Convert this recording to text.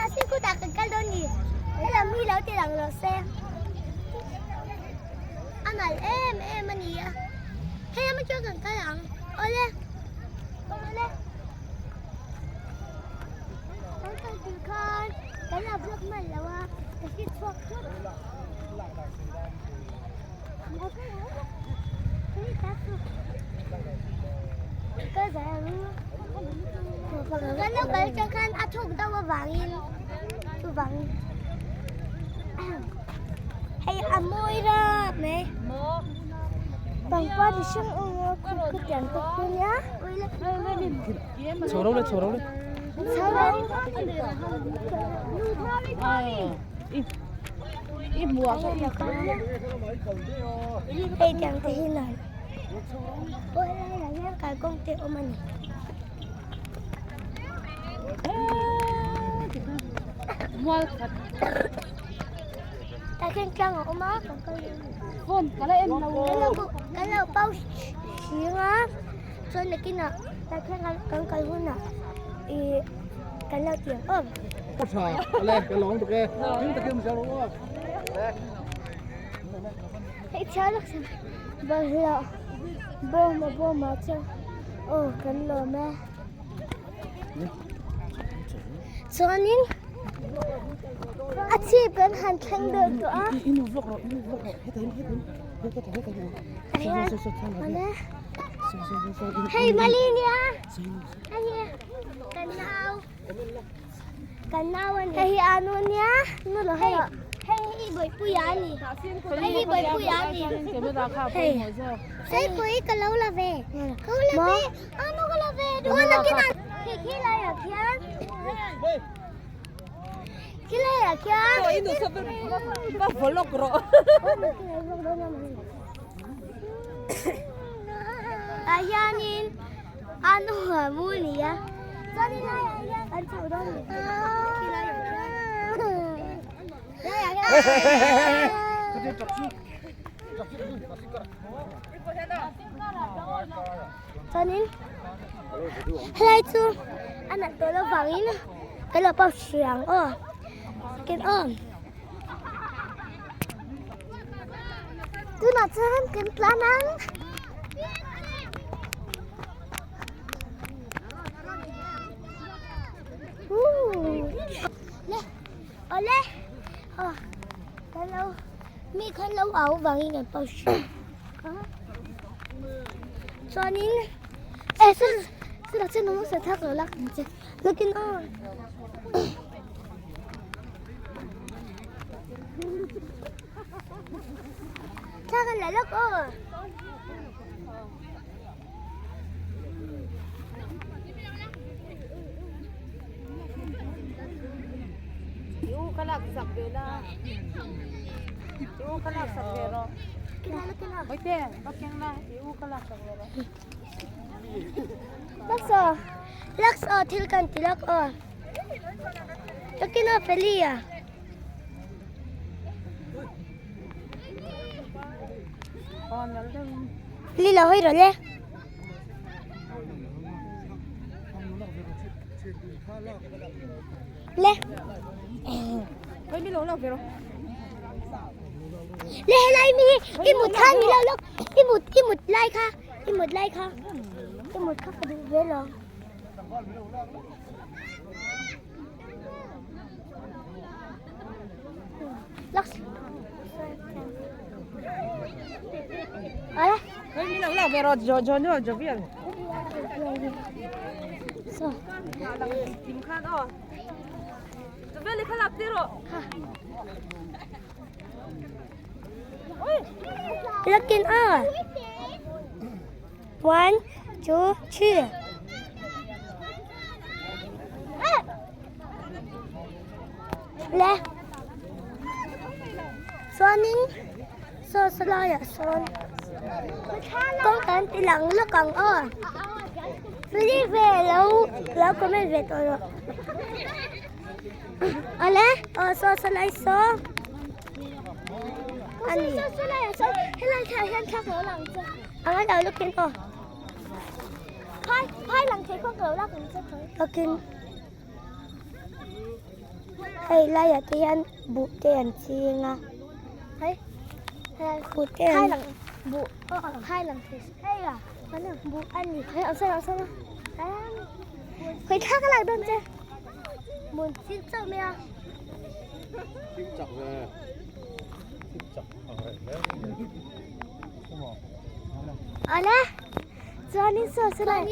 Hnahsin kutah kan kal dawn ni. Helam hi lo ti lang rawh se. A nalh em em a ni a. Hei lam atang kan kal ang. Awle. Awle. Kan kal tur khan kan lo vlog hman lo a. Ka hre chhuak thut. Kan lo kal tang khan a thuk deuh avangin chuvangin hei a mawi rap mai pangpar chi hrang hrang a khup khutiang te khu nia Chho ro le chho ro le. Chho ro. Hei tiang te hi nalh aw helai ah hian kalkawng te a awm a ni. Tah khian tlang a awm a kan kal kan lo pau hring a chuan nakinah tah khian kan kal hunah ih kan lo ti ang aw. Hei chhiar lawk se bawlhhlawh bawm a bawm ah chuan aw kan lawm e chuanin a chhip kan han thleng deuh tawh a hei mali nia hei kan nau. Kan nau a ni. Hei hi anu a nia. Hei hei hi Bawihpuia a ni. Hei hi Bawihpuia a ni. Hei Seipui ka lo la ve. Ka lo la ve. Anu ka la ve. Aw nakinah khi khi laiah khian khi laiah khian. Tah hianin. Anu a mu nia chuan in laiah hian kan chho dawn ni khi laiah khian laiah khian chuanin helai chu a nalh tawh loh vangin kan lo pau hrih ang aw ken aw tunah chuan kan tlan ang. Le awle aw kan lo mi khan lo au vangin kan pau hrilh a chuanin e sir sir ah chuan awm sa thak lo lak ang che lukin aw thla kan la lawk aw. Laksa laksa thil kan ti lak aw takin a feli a. Li lo hawi rawh le. Le. Le helai mi hi i mut kha ni lo lawk i mut i mut lai kha i mut lai kha i mut kha ka duh ve lo. Looking on. One, two, three. Le chuanin saw saw laiah sawn kawng kan ti lang lawk ang aw free ve lo lo comment ve tawh rawh awle aw saw saw lai saw a ni helai thla hian thla ka lo lang chu a ngai lo lukin aw. Phai phai lang thei kawng ka lo lak ang che. Takin. Hei laiah te hian buh te an ching a hei buh te an buh buh a ni khawi thla ka lak dawn che mun chil chauh mai a. Awle chuanin saw saw lai.